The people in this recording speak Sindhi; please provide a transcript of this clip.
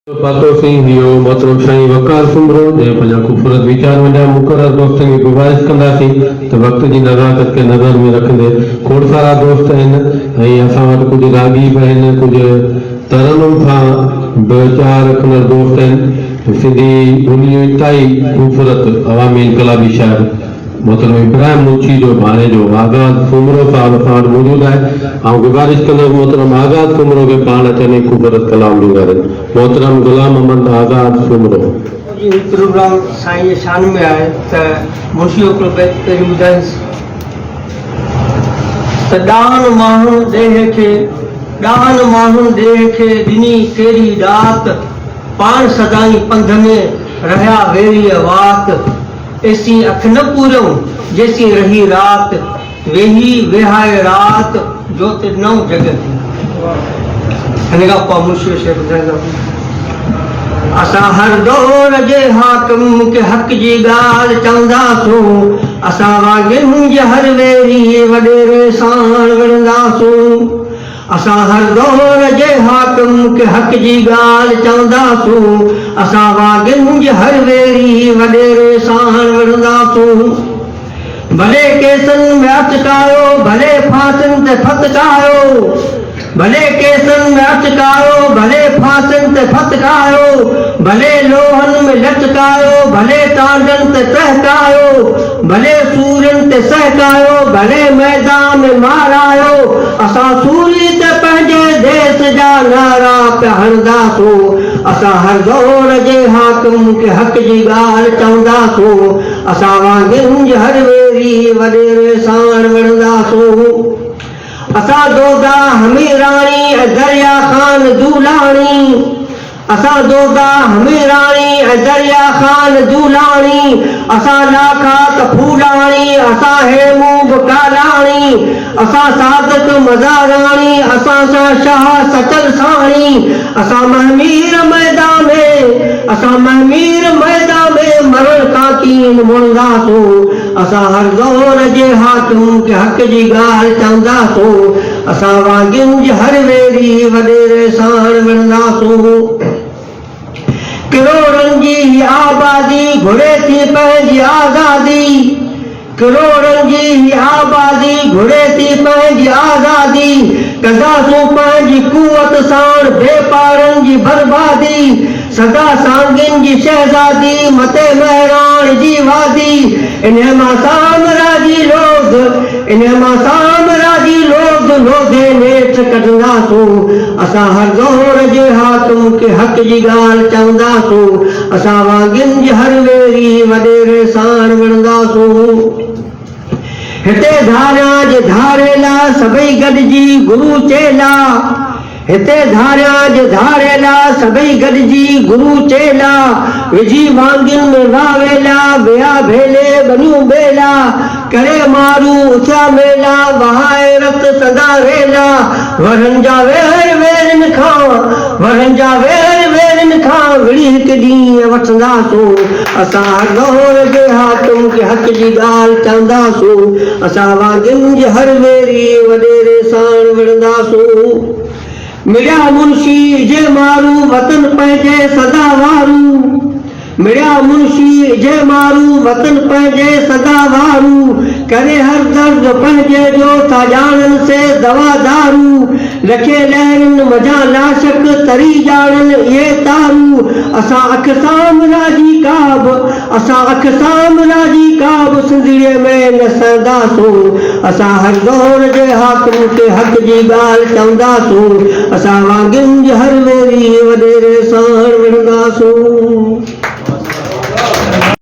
پاتوسين، هي هو محترم سائين وقار سومرو، جنهن پنهنجا خوبصورت ويچار ونڊيا. مقرر دوستن کي گذارش ڪنداسين ته وقت جي نزاڪت کي نظر ۾ رکندي کوڙ سارا دوست آهن ۽ اسان وٽ ڪجهه راڳي به آهن، ڪجهه ترنم سان به چاهه رکندڙ دوست آهن. سنڌي ٻولي جو انتهائي خوبصورت عوامي انقلابي شاعر محترم ابراهيم منشي جو ڀاڻيجو آزاد سومرو صاحب اسان وٽ موجود آهي. آئون گذارش ڪندس محترم آزاد سومرو کي پاڻ اچن ۽ خوبصورت ڪلام ڏينگارين. محترم غلام محمد آزاد سومرو. جي هي پروگرام سائين جي شان ۾ آهي ته منشي جو هڪڙو بيت پهرين ٻڌائينس ته ڏاهن ماڻهن ڏيهه کي ڏاهن ماڻهن ڏيهه کي ڏني ڪهڙي ڏات پاڻ سدائين پنڌ ۾ رهيا ويريء وات. ايسين اک نه پوريئون، جيسين رهي رات، ويهي ويهائي رات، جوت ڏنائون جڳ کي. هن کان پوء مرشد شيخ ٻڌائينداسين. اسان هر دور جي حاڪم کي حق جي ڳالهه چونداسون، اسان واڳين جي هر ويري وڏيري ساڻ وڙهنداسون. اسان هر دور جي حاڪم کي حق جي ڳالهه چونداسون، اسان واڳين جي هر ويري وڏيري ساڻ وڙهنداسون. ڀلي ڪيسن ۾ اٽڪايو، ڀلي ڦاسين تي ڦتڪايو، ڀلي ڪيسن ۾ اٽڪايو، ڀلي ڦاسين تي ڦتڪايو، ڀلي لوهن ۾ لٽڪايو، ڀلي ٽانڊن تي ٽهڪايو، ڀلي سورين تي سهڪايو، ڀلي ميدان ۾ مارايو، اسان سوري ته پنهنجي ديس جا نعرا پيا هڻنداسون، اسان هر دور جي حاڪم کي حق جي ڳالهه چونداسون، اسان وانگين جي هر ويري وڏيري ساڻ وڙهنداسون. اسان دودا هميراڻي ۽ دريا خان دولاڻي. اسان دودا هميراڻي ۽ دريا خان دولاڻي، اسان لاکا ته ڦولاڻي، اسان هيمون به ڪالاڻي، اسان صادق مزاراڻي، اسان سان شاهه سچل ساڻي، اسان مهمير ميدان ۾، اسان مهمير ميدان ۾ مرڻ کان ڪين مڙنداسون، اسان هر دور جي حاڪم کي حق جي ڳالهه چونداسون. اسان واڳين جي هر ويري وڏيري ساڻ وڙهنداسون. ڪروڙن جي هي آبادي گهري ٿي پنهنجي آزادي. ڪروڙن جي هي آبادي گهري ٿي پنهنجي آزادي. ڪنداسون پنهنجي قوت ساڻ بي پارن جي بربادي. سدا سانگين جي شهزادي متي مهراڻ جي وادي. انهيء مان سامراجي لوڌ، انهيء مان سامراجي لوڌ لوڌي نيٺ ڪڍنداسون. اسان هر دور جي حاڪم کي حق جي ڳالهه چونداسون. اسان وانگين جي هر ويري وڏيري ساڻ وڙهنداسون. هتي ڌاريان جي ڌاريلا سڀئي گڏجي گرو چيلا. هتي ڌاريان جي ڌاريلا سڀئي گڏجي گرو چيلا وجهي وانگين ۾ واويلا ويا ڀيلي ٻنيون ٻيلا ڪري مارو اٿيا ميلا وهائي رت سدا ريلا ورهن جا وير ويرين کان ورهن جا وير ويرين کان وڙهي هڪ ڏينهن وٺنداسون اسان هر دور جي حاڪم کي حق جي ڳالهه چونداسون اسان وانگين جي هر ويري وڏيري ساڻ وڙهنداسون. مڙيا منشي جي مارو وطن پنهنجي سدا وارو مڙيا منشي جي مارو وطن پنهنجي سدا وارو ڪري هر درد پنهنجي جو ٿا ڄاڻن سي دوا دارو لکين لهرين منجهان لاشڪ تري ڄاڻن اهي تارو اسان اک سامراجي ڪابه اسان اک سامراجي ڪابه سنڌڙيء ۾ نه سهنداسون. اسان هر دور جي حاڪم کي حق جي ڳالهه چونداسون. اسان وانگين جي هر ويري وڏيري ساڻ وڙهنداسون.